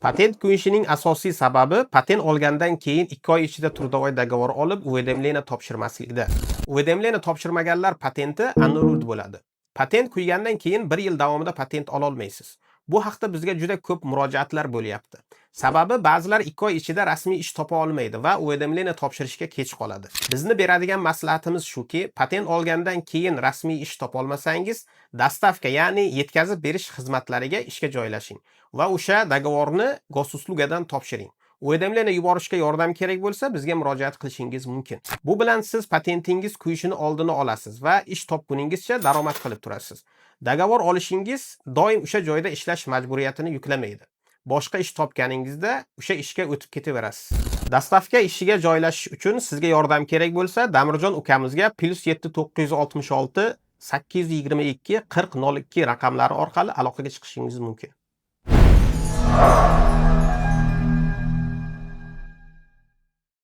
Patent kuyishining asosiy sababi patent olgandan keyin 2 oy ichida трудовой договор olib, уведомление topshirmaslikda. Уведомление topshirmaganlar patenti аннулировать bo'ladi. Patent kuygandan keyin 1 yil davomida patent ololmaysiz. Bu haqda bizga juda ko'p murojaatlar bo'lyapti. Sababi, ba'zilar 2 oy ichida rasmiy ish topa olmaydi va уведомление topshirishga kech qoladi. Bizni beradigan maslahatimiz shuki, patent olgandan keyin rasmiy ish topa olmasangiz, доставка, ya'ni yetkazib berish xizmatlariga ishga joylashing va o'sha договор ni Госуслуга dan topshiring. Уведомление yuborishga yordam kerak bo'lsa, bizga murojaat qilishingiz mumkin. Bu bilan siz patentingiz kuyishini oldini olasiz va ish topguningizcha daromad qilib turasiz. Договор olishingiz doim o'sha joyda ishlash majburiyatini yuklamaydi. Boshqa ish topganingizda o'sha ishga o'tib ketaverasiz. Доставка ishiga joylashish uchun sizga yordam kerak bo'lsa, Damirjon ukamizga +7 966 822 40 02 raqamlari orqali aloqaga chiqishingiz mumkin.